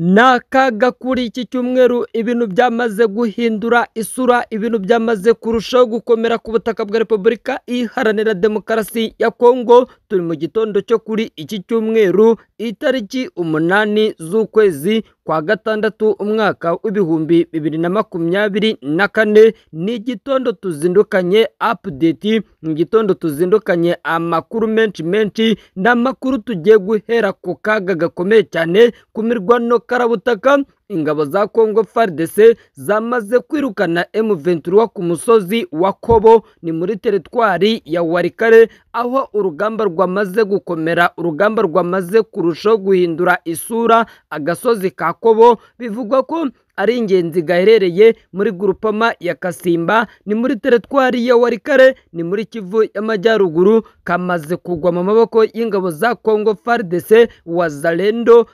Ni akaga kuri iki cyumweru, ibintu byamaze guhindura isura, ibintu byamaze kurushaho gukomera ku butaka bwa Repubulika Iharanira Demokarasi ya Kongo. Turi mu gitondo cyo kuri iki cyumweru, itariki 8 z'ukwezi kwa gatandatu, umwaka w'2024. Ni igitondo tuzindukanye update, ni igitondo tuzindukanye amakuru menshi menshi, ni amakuru tugiye guhera ku kaga gakomeye cyane ku mirwano karabutaka. Ingabo za Congo FARDC zamaze kwirukana M23 ku musozi wa Kobo, ni muri teritwari ya Walikale, aho urugamba rwamaze gukomera, urugamba rwamaze kurushaho guhindura isura. Agasozi ka Kobo bivugwa ko ari ingenzi gaherereye muri grupama ya Kasimba, ni muri teritwari ya Walikale, ni muri Kivu y'Amajyaruguru, kamaze kugwa mu maboko y'ingabo za Congo FARDC, Wazalendo,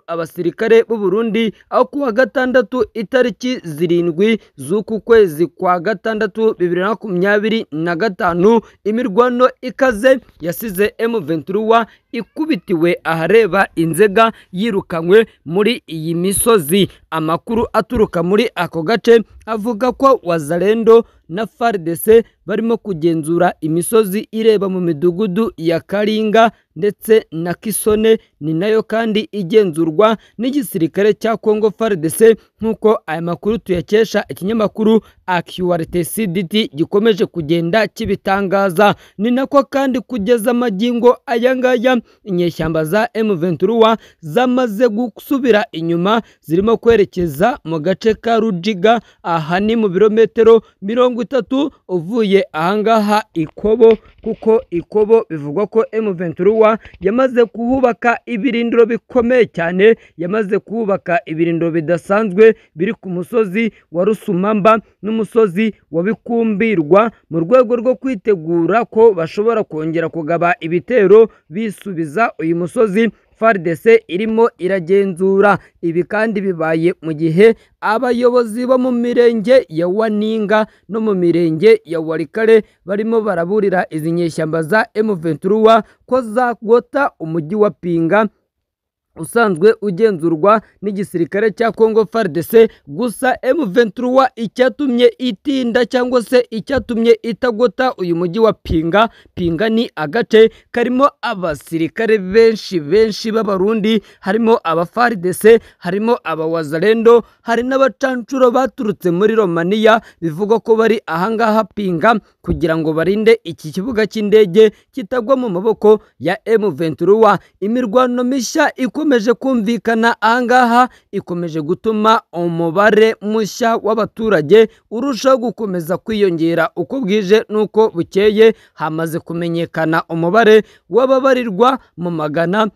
abasirikare b'u Burundi, aho kuwa gatandatu itariki 7 z'uku kwezi kwa gatandatu 2025, imirwano ikaze yasize M23 ikubitiwe ahareba inzega, yirukanywe muri iyi misozi. Amakuru aturuka muri ako gace avuga ko Wazalendo na FARDC barimo kugenzura imisozi ireba mu midugudu ya Karinga ndetse na Kisone, ni nayo kandi igenzurwa n'igisirikare cya Congo FARDC, nk'uko aya makuru tuyakesha ikinyamakuru AQRTCDT gikomeje kugenda kibitangaza. Ni nako kandi kugeza magingo aya ngaya inyeshyamba za M23 zamaze gusubira inyuma, zirimo kwerekeza mu gace ka Rujiga, aha ni mu birometero 30 uvuye ahangaha Ikobo, kuko Ikobo bivugwa ko M23 yamaze kuhubaka ibirindiro bikomeye cyane, yamaze kuhubaka ibirindiro bidasanzwe biri ku musozi wa Rusumamba n'umusozi wa Bikumbirwa, mu rwego rwo kwitegura ko bashobora kongera kugaba ibitero bisubiza uyu musozi FARDC irimo iragenzura. Ibi kandi bibaye mu gihe abayobozi bo mu mirenge ya Waninga no mu mirenge ya Walikale barimo baraburira izi nyeshyamba za M23 ko zagota umujyi wa Pinga usanzwe ugenzurwa n'igisirikare cya Congo FARDC. Gusa M23 icyatumye itinda cyangwa se icyatumye itagota uyu mujyi wa Pinga, Pinga ni agace karimo abasirikare benshi benshi b'Abarundi, harimo aba FARDC, harimo aba Wazalendo, hari n'abacancuro baturutse muri Romania, bivugwa ko bari ahangaha Pinga kugira ngo barinde iki kibuga cy'indege kitagwa mu maboko ya M23. Imirwano mishya ikomeje kumvikana ahangaha ikomeje gutuma umubare mushya w'abaturage urushaho gukomeza kwiyongera uko bwije n'uko bukeye. Hamaze kumenyekana umubare w'ababarirwa mu magana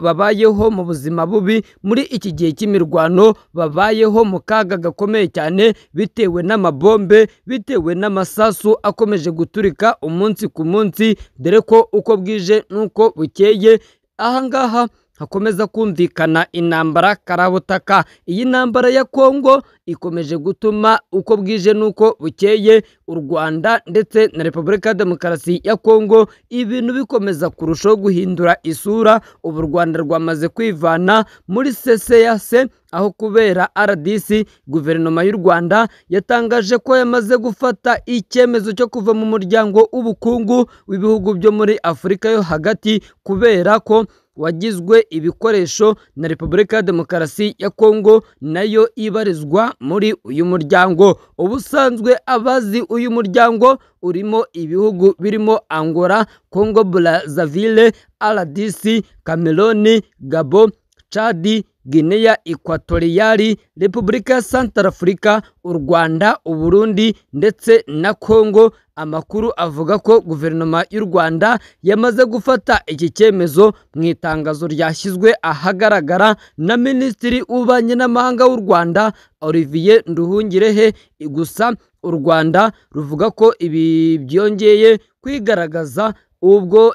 babayeho mu buzima bubi muri iki gihe cy'imirwano, babayeho mu kaga gakomeye cyane bitewe n'amabombe, bitewe n'amasasu akomeje guturika umunsi ku munsi, dore ko uko bwije n'uko bukeye ahangaha hakomeza kumvikana intambara karabutaka. Iyi ntambara ya Kongo ikomeje gutuma uko bwije n'uko bukeye u Rwanda ndetse na Repubulika ya Demokarasi ya Kongo ibintu bikomeza kurushaho guhindura isura. Ubu Rwanda rwamaze kwivana muri CCAC, aho kubera RDC, guverinoma y'u Rwanda yatangaje ko yamaze gufata icyemezo cyo kuva mu muryango w'ubukungu w'ibihugu byo muri Afurika yo hagati, kubera ko wagizwe ibikoresho na Repubulika ya Demokarasi ya Kongo nayo ibarizwa muri uyu muryango. Ubusanzwe abazi uyu muryango urimo ibihugu birimo Angola, Congo Brazzaville, RDC, Cameroon, Gabon, Chad, Guinea Equatorial, Repubulika ya Centrafrica, u Rwanda, u Burundi ndetse na Congo. Amakuru avuga ko guverinoma y'u Rwanda yamaze gufata iki cyemezo mu itangazo ryashyizwe ahagaragara na Minisitiri w'Ububanyi n'Amahanga w'u Rwanda Olivier Nduhungirehe. Gusa u Rwanda ruvuga ko ibi byongeye kwigaragaza ubwo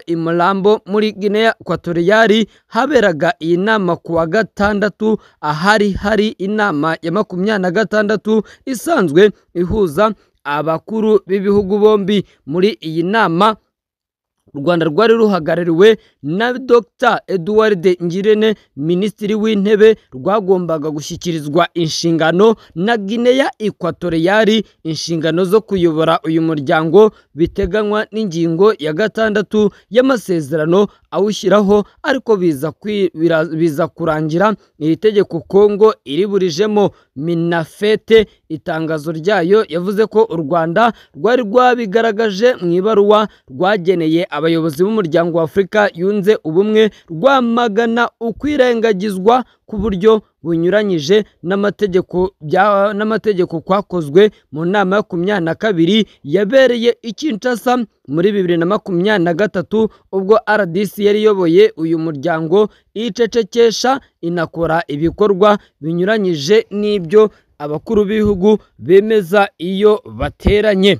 Imurambo muri Guinea Equatorial haberaga iyi nama kuwa gatandatu, ahari hari inama ya 26 isanzwe ihuza abakuru b'ibihugu bombi. Muri iyi nama U Rwanda rwari ruhagarariwe na Dr Edouard Ngirente, Minisitiri w'Intebe, rwagombaga gushyikirizwa inshingano na Guinea Equatorial, inshingano zo kuyobora uyu muryango biteganywa n'ingingo ya 6 y'amasezerano awushyiraho, ariko biza kurangira iri tegeko Kongo iriburijemo. Minafete itangazo ryayo yavuze ko u Rwanda rwari rwabigaragaje mu ibaruwa rwageneye abayobozi b'umuryango wa Afurika yunze ubumwe, rwamagana ukwirengagizwa ku buryo bunyuranyije n'amategeko kwakozwe mu nama ya 22 yabereye i Kinshasa muri 2023, ubwo RDC yari iyoboye uyu muryango icecekesha inakora ibikorwa binyuranyije n'ibyo abakuru b'ibihugu bemeza iyo bateranye.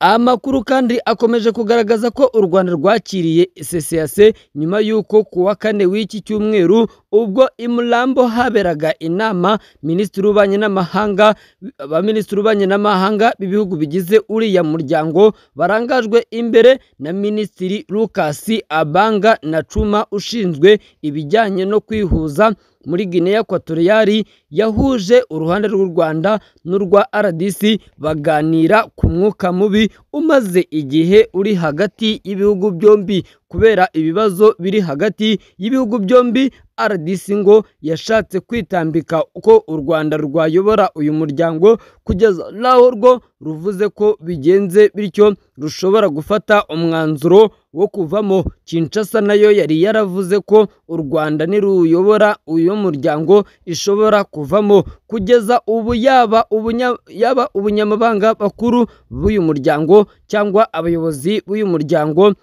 Amakuru kandi akomeje kugaragaza ko u Rwanda rwakiriye CCAC nyuma y'uko ku wa kane w'iki cyumweru ubwo i Mulambo haberaga inama, Minisitiri w'Ububanyi n'Amahanga, Abaminisitiri b'Ububanyi n'Amahanga b'ibihugu bigize uriya muryango barangajwe imbere na Minisitiri Lucas Abanga na Cuma ushinzwe ibijyanye no kwihuza muri Guinea Equatorial, yahuje uruhande rw'u Rwanda n'urwa RDC baganira ku mwuka mubi umaze igihe uri hagati y'ibihugu byombi. Kubera ibibazo biri hagati y'ibihugu byombi, RDC ngo yashatse kwitambika uko u Rwanda rwayobora uyu muryango, kugeza naho rwo ruvuze ko bigenze bityo rushobora gufata umwanzuro wo kuvamo. Kinshasa nayo yari yaravuze ko u Rwanda niruyobora uyu muryango ishobora kuvamo. Kugeza ubu yaba ubunyamabanga bakuru b'uyu muryango cyangwa abayobozi b'uyu muryango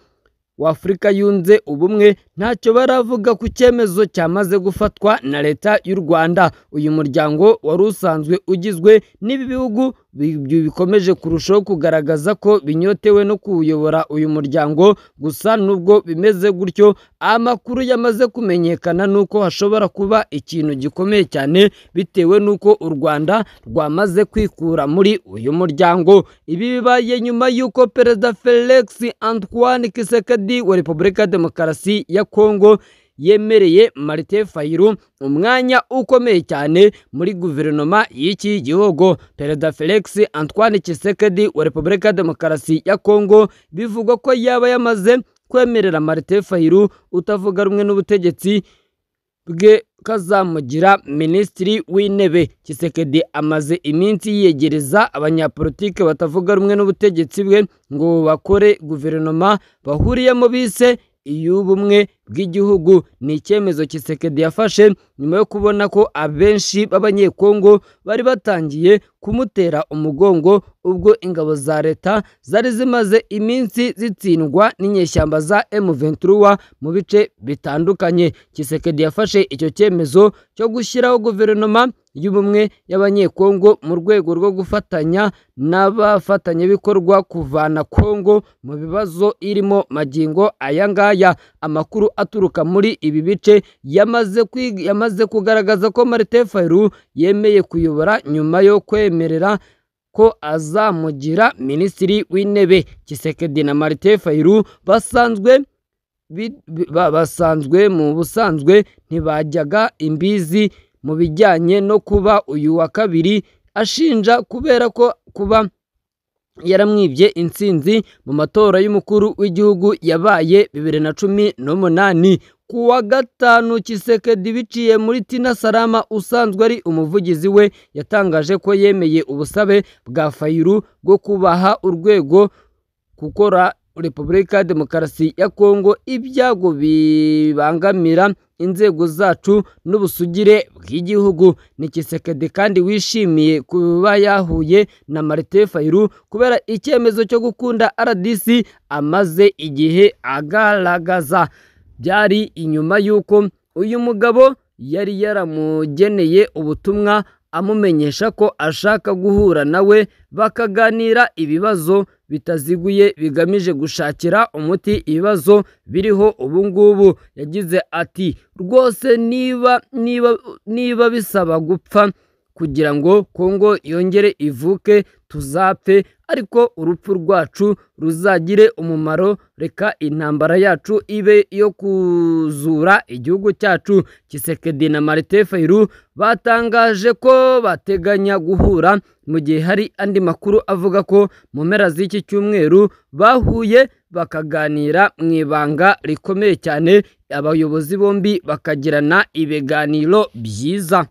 wa Afurika yunze ubumwe ntacyo baravuga ku cyemezo cyamaze gufatwa na leta y'u Rwanda. Uyu muryango wari usanzwe ugizwe n'ibi bihugu bikomeje kurushaho kugaragaza ko binyotewe no kuwuyobora uyu muryango. Gusa nubwo bimeze gutyo, amakuru yamaze kumenyekana nuko hashobora kuba ikintu gikomeye cyane bitewe nuko u Rwanda rwamaze kwikura muri uyu muryango. Ibi bibaye nyuma y'uko Perezida Felix Antoine Tshisekedi wa Repubulika ya Demokarasi ya Kongo yemereye Martin Fayulu umwanya ukomeye cyane muri guverinoma y'iki gihugu. Perezida Felix Antoine Tshisekedi wa Repubulika ya Demokarasi ya Kongo bivugwa ko yaba yamaze kwemerera Martin Fayulu utavuga rumwe n'ubutegetsi bwe kazamugira Minisitiri w'Intebe. Tshisekedi amaze iminsi yiyegereza abanyapolitike batavuga rumwe n'ubutegetsi bwe ngo bakore guverinoma bahuriyemo bise iy'ubumwe bw'igihugu. Ni icyemezo Tshisekedi yafashe nyuma yo kubona ko abenshi b'abanyekongo bari batangiye kumutera umugongo ubwo ingabo za leta zari zimaze iminsi zitsindwa n'inyeshyamba za M23 mu bice bitandukanye. Tshisekedi yafashe icyo cyemezo cyo gushyiraho guverinoma y'ubumwe y'abanyekongo mu rwego rwo gufatanya n'abafatanyabikorwa kuvana Kongo mu bibazo irimo magingo aya ngaya. Amakuru aturuka muri ibi bice yamaze kugaragaza ko Martin Fayulu yemeye kuyobora nyuma yo kwemerera ko azamugira Minisitiri w'Intebe. Tshisekedi na Martin Fayulu basanzwe mu busanzwe ntibajyaga imbizi mu bijyanye no kuba uyu wa kabiri ashinja kubera ko kuba yaramwibye intsinzi mu matora y'umukuru w'igihugu yabaye 2018. Ku wa gatanu Tshisekedi biciye muri Tina Salama usanzwe ari umuvugizi we yatangaje ko yemeye ubusabe bwa Fayulu bwo kubaha urwego gukora Repubulika ya Demokarasi ya Kongo ibyago bibangamira inzego zacu n'ubusugire bw'igihugu. Ni Tshisekedi kandi wishimiye kuba yahuye na Martin Fayulu kubera icyemezo cyo gukunda RDC amaze igihe agaragaza. Byari inyuma y'uko uyu mugabo yari yaramugeneye ubutumwa amumenyesha ko ashaka guhura nawe bakaganira ibibazo bitaziguye bigamije gushakira umuti ibibazo biriho ubu ngubu. Yagize ati rwose niba bisaba gupfa Kugira ngo Kongo yongere ivuke tuzapfe, ariko urupfu rwacu ruzagire umumaro. Reka intambara yacu ibe iyo kuzura igihugu cyacu. Tshisekedi na Martin Fayulu batangaje ko bateganya guhura, mu gihe hari andi makuru avuga ko mu mpera z'iki cyumweru bahuye bakaganira mu ibanga rikomeye cyane, abayobozi bombi bakagirana ibiganiro byiza.